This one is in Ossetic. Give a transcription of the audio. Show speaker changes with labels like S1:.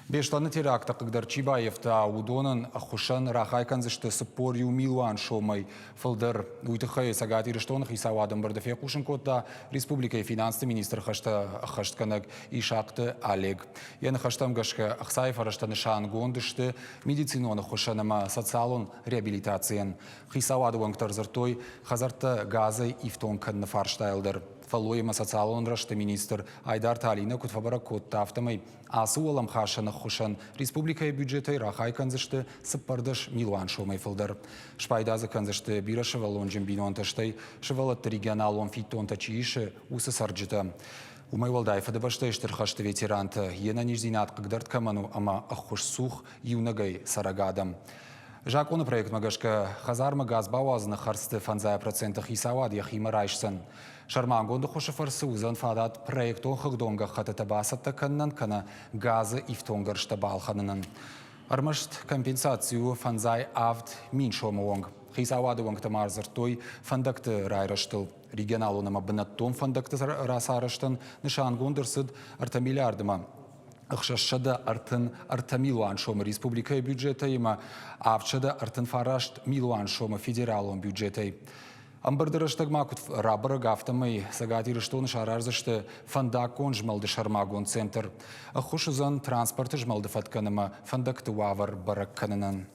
S1: Беслӕны теракты хъыгдӕр чи баййӕфта, уыдонӕн ӕххуысӕн рахай кӕндзысты 41 милуан сомӕй фылдӕр. Уый тыххӕй Цӕгат Ирыстоны хицауад ӕмбырды фехъусын кодта республикӕйы финансты министры хӕстӕ ӕххӕстгӕнӕг Исахъты Олег. Йӕ ныхӕстӕм гӕсгӕ, ӕхцайы фӕрӕзтӕ нысангонд сты медицинон ӕххуысӕн ӕмӕ социалон реабилитацийӕн. Хицауады уӕнгтӕ ӕрдзырдтой хӕдзӕрттӕ газӕй ифтонг кӕныны фарстайыл дӕр. Фӕллой ӕмӕ социалон рӕзты министр Айдарты Алинӕ куыд фӕбӕрӕг кодта, афтӕмӕй Ацы уӕлӕмхасӕн ӕххуысӕн республикӕйы бюджетӕй рахай кӕндзысты 14 милуан сомӕй фылдӕр. Спайда дзы кӕндзысты бирӕсывӕллонджын бинонтӕ, стӕй сывӕллӕтты регионалон фиддонтӕ чи исы, уыцы цӕрджытӕ. Уымӕй уӕлдай Фыдыбӕстӕйы Стыр хӕсты ветерантӕ, йе нӕниздзинад хъыгдӕрд кӕмӕн у ӕмӕ ӕххуысцух иунӕгӕй цӕрӕг адӕм. Закъоны проектмӕ гӕсгӕ, хӕдзармӕ газ бауадзыны хӕрдзты 5% хицауад йӕхимӕ райсдзӕн. Сӕрмагонд ӕххуысы фӕрцы уыдзӕн фадат проектон хыгъдон гӕххӕттытӕ бацӕттӕ кӕнынӕн кӕнӕ газы ифтонггӕрзтӕ балхӕнынӕн. Ӕрмӕст компенсаци у 57 000 сомы онг. Хицауады уӕнгтӕ ма ӕрдзырдтой фӕндӕгты райрӕзтыл. Регионалон ӕмӕ бынӕттон фӕндӕгты рацарӕзтӕн нысангонд ӕрцыд 3 миллиардмӕ 633 милуан сомы республикӕйы бюджетӕй ӕмӕ 739 милуан сомы федералон бюджетӕй. Ӕмбырды рӕстӕг ма куыд рабӕрӕг, афтӕмӕй Цӕгат Ирыстоны сараздзысты фӕндаггон змӕлды сӕрмагонд центр. Ӕххуыс уыдзӕн транспорты змӕлды фӕткӕн ӕмӕ фӕндӕгты уавӕр бӕрӕг кӕнынӕн.